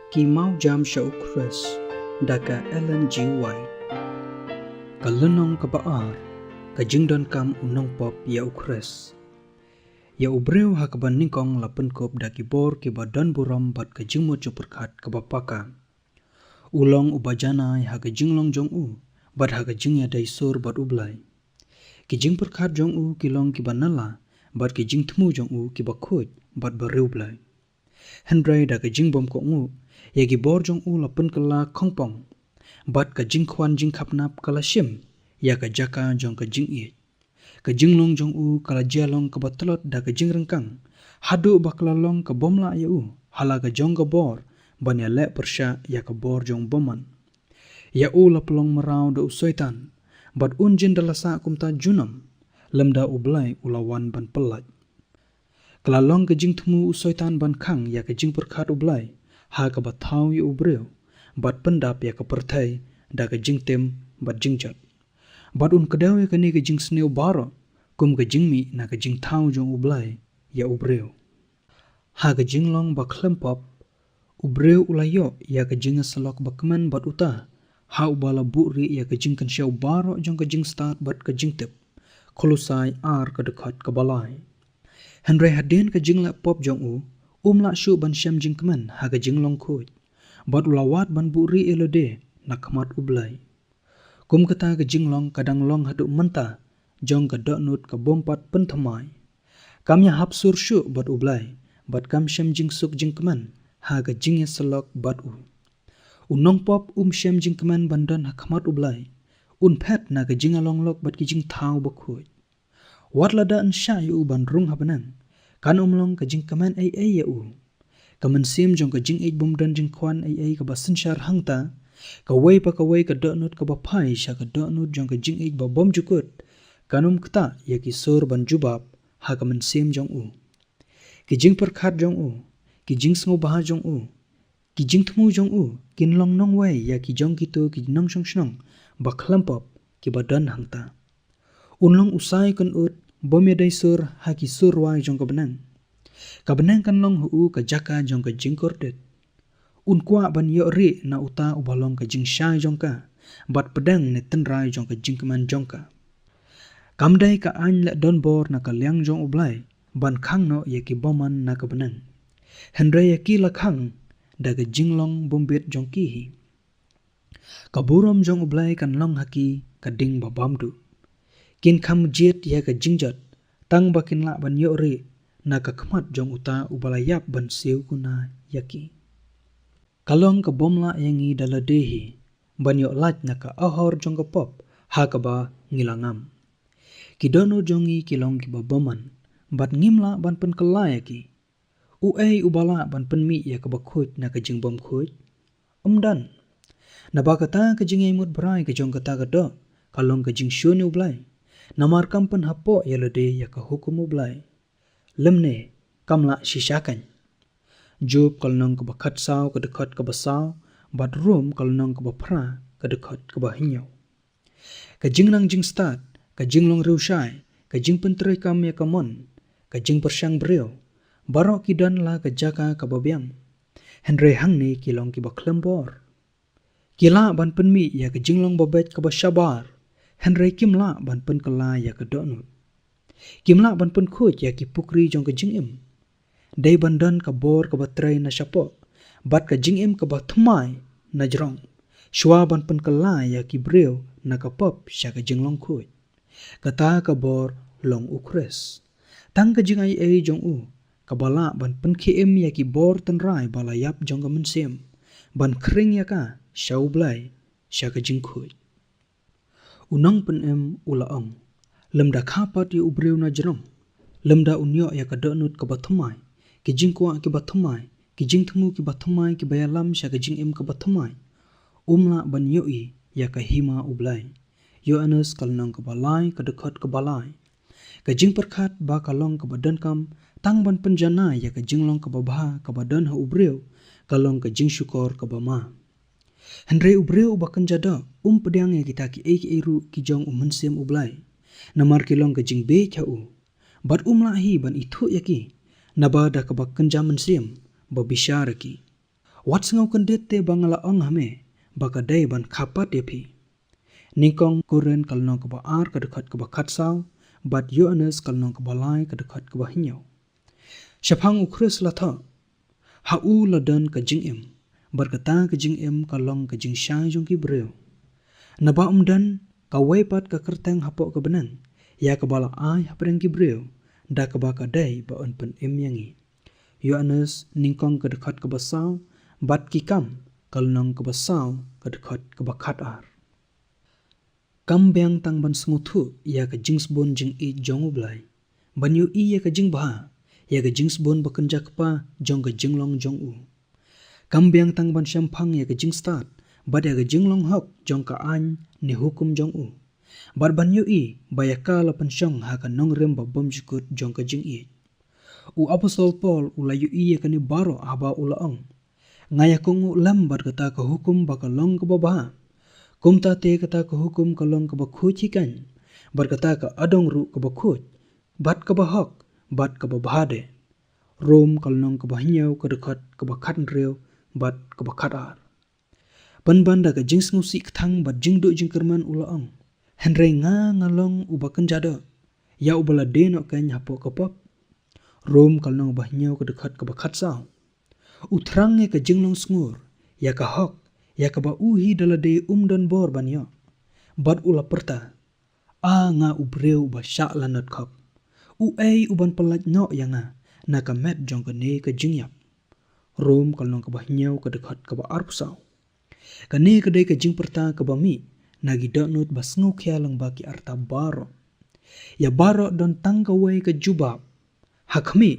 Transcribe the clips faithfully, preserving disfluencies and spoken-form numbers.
Ki Mawjam sha u Khrist, da ka Ellen G. White. Ka lynnong kaba ar. Ka jingdonkam u nongpop ïa u Khrist. Ïa u briew ha kaba nyngkong la pynkup da ki bor kiba don burom bad ka jingmut jingpyrkhat kaba paka. U long uba janai ha ka jinglong jong u bad ha ka jingïadei sur bad U Blei. Ki jingpyrkhat jong u ki long kiba nala bad ki jingthmu jong u kiba khuid bad bariewblei. Hynrei da ka jingbym kohnguh ïa ki bor jong u la pynkylla khongpong, bad ka jingkhwan jingkhapnap ka la shim ïa ka jaka jong ka jingïeit. Ka jinglong jong u ka la jia long kaba tlot da ka jingryngkang, haduh ba ka la long ka bym lah ïa u ha la ka jong ka bor ban ïaleh pyrshah ïa ka bor jong u bymman. Ïa u la pynlong mraw da u Soitan, bad un jin da la sah kumta junom, lymda U Blei u la wan ban pyllait. Ka la long ka jingthmu u Soitan ban khang ïa ka jingpyrkhat U Blei ha kaba thaw ïa u briew, bad pyndap ïa ka pyrthei da ka jingtim bad jingjot. Bad un kdew ïa kane ka jingsniew baroh kum ka jingmih na ka jingthaw jong U Blei ïa u briew. Ha ka jinglong ba khlem pop, u briew u la ïoh ïa ka jingïasyllok ba kmen bad uta, ha uba la buhrieh ïa ka jingkynshew baroh jong ka jingstad bad ka jingtip. Kolosai ar, ka dkhot kaba lai. Hynrei hadien ka jingleh pop jong u, um lah shuh ban shem jingkmen ha ka jinglong khuid, bad u la wad ban buhrieh ïa lade na khmat U Blei. Kum kata ka jinglong ka dang long haduh mynta jong ka dohnud ka bym pat pynthymmai. Kam ïahap sur shuh bad U Blei, bad kam shem jingsuk jingkmen ha ka jingïasyllok bad u. U nongpop um shem jingkmen ban don ha khmat U Blei. Un phet na ka jingïalong lok bad ki jingthaw bakhuid. Wat lada yn shah ïa u ban rung ha bneng, kan ym long ka jingkmen ei ei ïa u. Ka mynsiem jong ka jingïeit bym don jingkhwan ei ei kaba synshar hangta, kawei pa kawei ka dohnud kaba phai sha ka dohnud jong ka jingïeit ba bymjukut, kan ym ktah ïa ki sur ban jubab ha ka mynsiem jong u. Ki jingpyrkhat jong u, ki jingsngewbha jong u, ki jingthmu jong u kin long nongwei ïa ki jong kito ki nongshong shnong ba khlem pop kiba don hangta. Un long u sai kynud bym ïadei sur ha ki sur rwai jong ka bneng. Ka bneng kan long ha u ka jaka jong ka jingkordit. Un kwah ban ïoh rieh na uta uba long ka jingshai jong ka, bad pdeng ne tynrai jong ka jingkmen jong ka. Kam dei ka aiñ leh donbor na ka liang jong U Blei ban khang noh ïa ki bymman na ka bneng, hynrei ïa ki la khang da ka jinglong bym biit jong ki hi. Ka burom jong U Blei kan long ha ki ka ding ba bymduh. Kin kham jied ïa ka jingjot, tang ba kin lah ban ïoh rieh na ka khmat jong uta uba la ïap ban siew kuna ïa ki. Ka long ka bym lah ïa ngi da lade hi ban ïoh lait na ka ahor jong ka pop ha kaba ngi la ngam. Ki dohnud jong ngi ki long kiba bymman, bad ngim lah ban pynkylla ïa ki. Uei uba lah ban pynmih ïa kaba khuid na ka jingbymkhuid? Ym don. Naba kata ka jingïaimut brai ka jong kata ka doh ka long ka jingshun ïa U Blei, namar kam pynhapoh ïa lade ïa ka hukum U Blei. Lymne, kam lah shisha kein. Job ka lynnong kaba khatsaw ka dkhot kaba saw, bad Rom ka lynnong kaba phra ka dkhot kaba hynñiew. Ka jingnang jingstad, ka jinglong riewshai, ka jingpyntreikam ïa ka mon, ka jingpyrshang briew, baroh ki don la ka jaka kaba biang. Hynrei hangne ki long kiba khlem bor. Ki lah ban pynmih ïa ka jinglong babeit kaba shabar, hynrei kim lah ban pynkylla ïa ka dohnud. Kim lah ban pynkhuid ïa ki pukri jong ka jingim. Dei ban don ka bor kaba trei na shapoh, bad ka jingim kaba thymmai na jrong, shuwa ban pynkylla ïa ki briew na ka pop sha ka jinglong khuid. Kata ka bor long U Khrist. Tang ka jingaiei jong u kaba lah ban pynkhie im ïa ki bor tynrai ba la ïap jong ka mynsiem, ban khring ïa ka sha U Blei sha ka jingkhuid. U nongpynim u la ong, lymda kha pat ïa u briew na jrong, lymda un ïoh ïa ka dohnud kaba thymmai, ki jingkwah kiba thymmai, ki jingthmu kiba thymmai kiba ïalam sha ka jingim kaba thymmai, um lah ban ïohi ïa ka hima U Blei. Ïoannis ka lynnong kaba lai ka dkhot kaba lai. Ka jingpyrkhat ba ka long kaba donkam tang ban pynjanai ïa ka jinglong kaba bha kaba don ha u briew, ka long ka jingshukor kaba ma. Hynrei u briew uba kynja doh um pdiang ïa kita kiei kiei ruh ki jong u Mynsiem U Blei, namar ki long ka jingbieit ha u. Bad um lah hi ban ithuh ïa ki, naba da kaba kynja mynsiem ba bishar ïa ki. Wat sngew kyndit te ba nga la ong ha me ba ka dei ban kha pat ïa phi. Nyngkong Korinth ka lynnong kaba ar ka dkhot kaba khatsaw, bad Ïoannis ka lynnong kaba lai ka dkhot kaba hynñiew. Shaphang u Khrist la thoh, ha u la don ka jingim, bad kata ka jingim ka long ka jingshai jong ki briew. Naba um don kawei pat ka kyrteng hapoh ka bneng ïa kaba la ai hapdeng ki briew, da kaba ka dei ba yn pynim ïa ngi. Ïoannis nyngkong ka dkhot kaba saw, bad Ki Kam ka lynnong kaba saw ka dkhot kaba khatar. Kam biang tang ban sngewthuh ïa ka jingsbun jingïeit jong U Blei, ban ïohi ïa ka jingbha, ïa ka jingsbun ba kynja kpa jong ka jinglong jong u. Kam biang tang ban shemphang ïa ka jingstad bad ïa ka jinglong hok jong ka aiñ ne hukum jong u, bad ban ïohi ba ïa ka la pynshong ha ka nongrim ba bymjukut jong ka jingïeit. U Apostol Paul u la ïohi ïa kane baroh haba u la ong, nga ïakynduh lem bad kata ka hukum ba ka long kaba bha. Kumta te kata ka hukum ka long kaba khuid hi keiñ, bad kata ka adong ruh kaba khuid, bad kaba hok, bad kaba bha de. Rom ka lynnong kaba hynñiew ka dkhot kaba khathynriew bad kaba khatar. Pynban da ka jingsngewsih kthang bad jingduh jingkyrmen u la ong, hynrei nga nga long uba kynja doh, ïa uba la die noh keiñ hapoh ka pop. Rom ka lynnong ba hynñiew ka dkhot kaba khatsaw. U thrang ïa ka jinglong sngur, ïa ka hok, ïa kaba u hi da lade um don bor ban ïoh. Bad u la pyrta, a nga u briew uba shah lanot khop. U ei uban pyllait noh ïa nga na ka met jong kane ka jingïap. Rom ka lynnong kaba hynñiew ka dkhot kaba arphew saw. Kane ka dei ka jingpyrta kaba mih na ki dohnud ba sngewkhia lyngba ki arta baroh. Ïa baroh don tang kawei ka jubab. Ha khmih,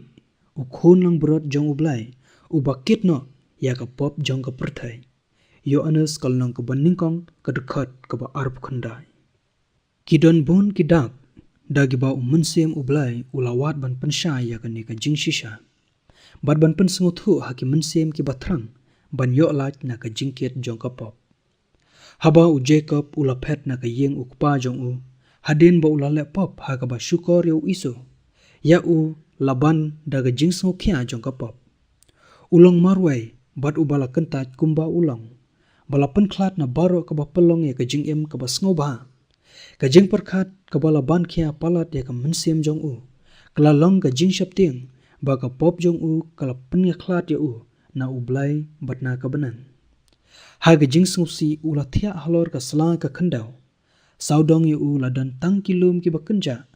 u Khun langbrot jong U Blei, uba kit noh ïa ka pop jong ka pyrthei. Ïoannis ka lynnong kaba nyngkong ka dkhot kaba arphew khyndai. Ki don bun ki dak da kiba u Mynsiem U Blei u la wad ban pynshai ïa kane ka jingshisha, bad ban pynsngewthuh ha ki mynsiem kiba thrang ban ïoh lait na ka jingkit jong ka pop. Haba u Jakob u la phet na ka ïing u kpa jong u, hadien ba u la leh pop ha kaba shukor ïa u Esau, ïa u Laban da ka jingsngewkhia jong ka pop. U long marwei bad uba la kyntait kumba u long, ba la pynkhlad na baroh kaba pynlong ïa ka jingim kaba sngewbha. Ka jingpyrkhat kaba la ban khia palat ïa ka mynsiem jong u, ka la long ka jingsheptieng ba ka pop jong u ka la pynïakhlad ïa u na U Blei bad na ka bneng. Ha ka jingsngewsih u la thiah halor ka sla ka khyndew. Sawdong ïa u la don tang ki lum kiba kynjah,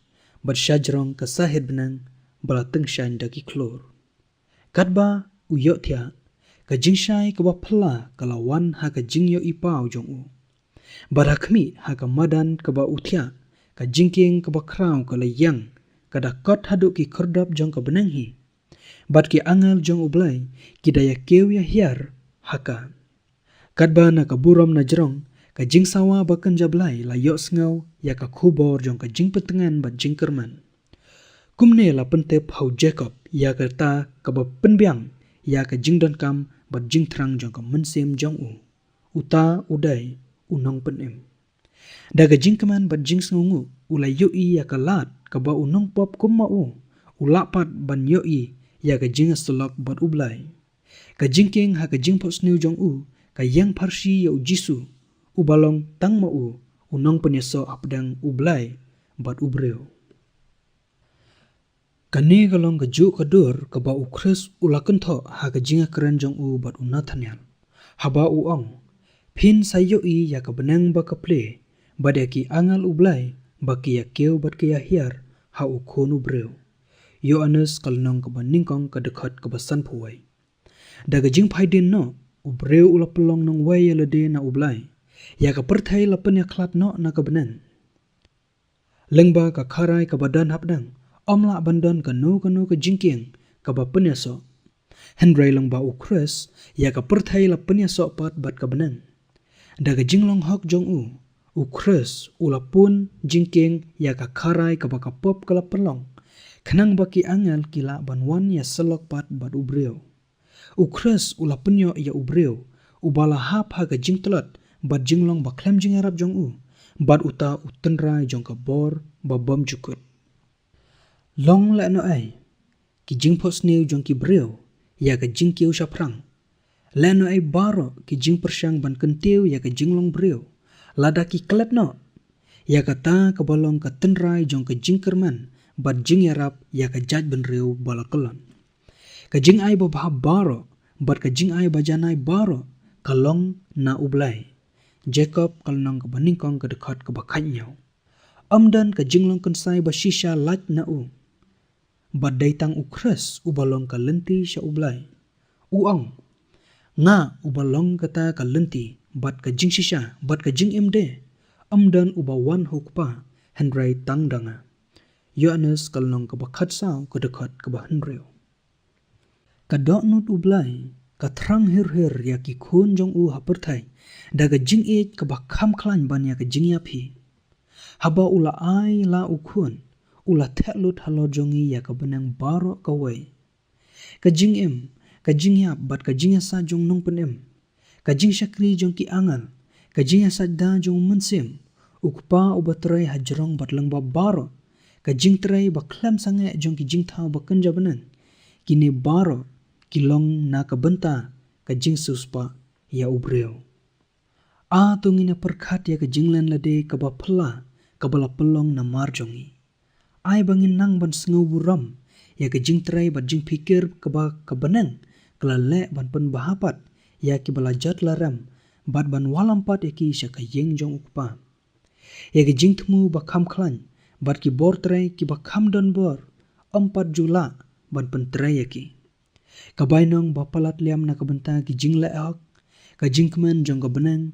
bad shajrong ka sahit bneng ba la tyngshaiñ da ki khlur. Katba u ïohthiah, ka jingshai kaba phylla ka la wan ha ka jingïohi paw jong u. Bad ha khmih ha ka madan kaba u thiah, ka jingkieng kaba khraw ka la ïeng, ka da kot haduh ki khyrdop jong ka bneng hi. Bad ki angel jong U Blei ki da ïakiew ïahiar ha ka. Katba na ka burom na jrong, ka jingsawa ba kynja Blei la ïohsngew ïa ka khubor jong ka jingpyntngen bad jingkyrmen. Kumne la pyntip ha u Jakob ïa kata kaba pynbiang ïa ka jingdonkam bad jingthrang jong ka mynsiem jong u. Uta u dei u nongpynim. Da ka jingkmen bad jingsngewnguh u la ïohi ïa ka lad kaba u nongpop kum ma u, u lah pat ban ïohi ïa ka jingïasyllok bad U Blei. Ka jingkieng ha ka jingphohsniew jong u ka ïeng pharshi ïa u Jisu, uba long tang ma u u nongpynïasoh hapdeng U Blei bad u briew. Kane ka long kajuh ka dur kaba u Khrist u la kynthoh ha ka jingïakren jong u bad u Nathanael, haba u ong, phin sa ïohi ïa ka bneng ba ka plie, bad ïa ki angel U Blei ba ki ïakiew bad ki ïahiar ha u Khun u briew. Ïoannis ka lynnong kaba nyngkong ka dkhot kaba sanphew wei. Da ka jingphaidien noh, u briew u la pynlong nongwei ïa lade na U Blei. Ïa ka pyrthei la pynïakhlad noh na ka bneng. Lyngba ka kharai kaba don hapdeng, ym lah ban don kano kano ka jingkieng kaba pynïasoh. Hynrei lyngba u Khrist, ïa ka pyrthei la pynïasoh pat bad ka bneng. Da ka jinglong hok jong u, u Khrist u la pun jingkieng ïa ka kharai kaba ka pop ka la pynlong, khnang ba ki angel ki lah ban wan ïasyllok pat bad u briew. U Khrist u la pynïoh ïa u briew uba la hap ha ka jingtlot bad jinglong ba khlem jingïarap jong u, bad uta u tynrai jong ka bor ba bymjukut. Long lehnohei ki jingphohsniew jong ki briew ïa ka jingkiew shaphrang, Lehnohei baroh ki jingpyrshang ban kyntiew ïa ka jinglong briew, lada ki klet noh ïa kata kaba long ka tynrai jong ka jingkyrmen bad jingïarap ïa ka jaitbynriew ba la kyllon. Ka jingai babha baroh bad ka jingai bajanai baroh ka long na U Blei. Jakob ka lynnong kaba nyngkong ka dkhot kaba khathynñiew. Ym don ka jinglong kynsai ba shisha lait na u. Bad dei tang U Khrist uba long ka lynti sha U Blei. U ong, nga uba long kata ka lynti bad ka jingshisha bad ka jingim de. Ym don uba wan ha U Kpa hynrei tang da nga. Ïoannis ka lynnong kaba khatsaw ka dkhot kaba hynriew. Ka dohnud U Blei ka thrang hir hir ïa ki khun jong u ha pyrthei da ka jingïeit kaba kham khlaiñ ban ïa ka jingïaphi. Haba u la ai la u khun, u la theh lut halor jong ngi ïa ka bneng baroh kawei. Ka jingim, ka jingïap bad ka jingïasaid jong u Nongpynim, ka jingshakri jong ki angel, ka jingïasaid da jong u Mynsiem, U Kpa uba trei ha jrong bad lyngba baroh, ka jingtrei ba khlem sangeh jong ki jingthaw ba kynja bneng, kine baroh ki long na ka bynta ka jingsiewspah ïa u briew. A to ngin ïa pyrkhat ïa ka jinglen lade kaba phylla kaba la pynlong namar jong ngi. Ai ba ngin nang ban sngew burom ïa ka jingtrei bad jingpyrkhat kaba ka bneng ka la leh ban pynbha pat ïa kiba la jot la rem bad ban wallam pat ïa ki sha ka ïing jong U Kpa. Ïa ka jingthmu ba kham khlaiñ bad ki bor trei kiba kham don bor, ym pat ju lah ban pyntrei ïa ki. Ka bainong ba palat liam na ka bynta ki jingleh hok, ka jingkmen jong ka bneng,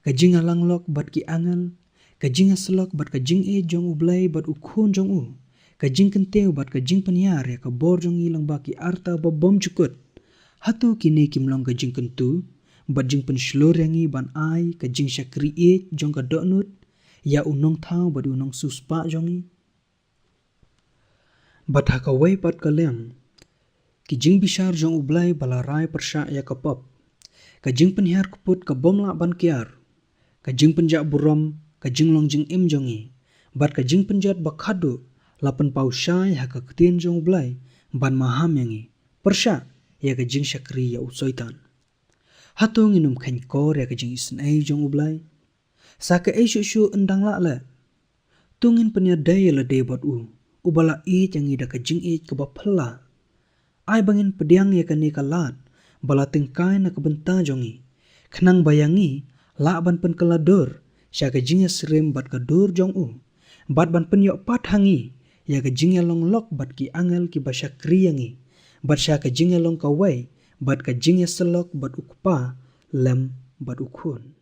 ka jingïalanglok bad ki angel, ka jingïasyllok bad ka jingïeit jong U Blei bad U Khun jong u, ka jingkyntiew bad ka jingpynïar ïa ka bor jong ngi lyngba ki arta ba bymjukut. Hato kine kim long ka jingkyntu bad jingpynshlur ïa ngi ban ai ka jingshakri ïeit jong ka dohnud ïa u Nongthaw bad u Nongsiewspah jong ngi? Bad ha kawei pat ka liang, ki jingbishar jong U Blei ba la rai pyrshah ïa ka pop, ka jingpynhiar kput ka bym lah ban kiar, ka jingpynjah burom ka jinglong jingim jong ngi, bad ka jingpynjot ba khadduh la pynpaw shai ha ka ktien jong U Blei ban maham ïa ngi pyrshah ïa ka jingshakri ïa u Soitan. Hato ngin ym kheiñ kor ïa ka jingisynei jong U Blei? Sa kaei shuh shuh yn dang lah leh. To ngin pynïadei ïa lade bad u, uba la ïeit ïa ngi da ka jingïeit kaba phylla. Ai ba ngin pdiang ïa kane ka lad ba la tyngkai na ka bynta jong ngi, khnang ba ïa ngi lah ban pynkylla dur sha ka jingïasyriem bad ka dur jong u, bad ban pynïoh pat ha ngi ïa ka jingïalong lok bad ki angel kiba shakri ïa ngi, bad sha ka jingïalong kawei bad ka jingïasyllok bad U Kpa lem bad U Khun.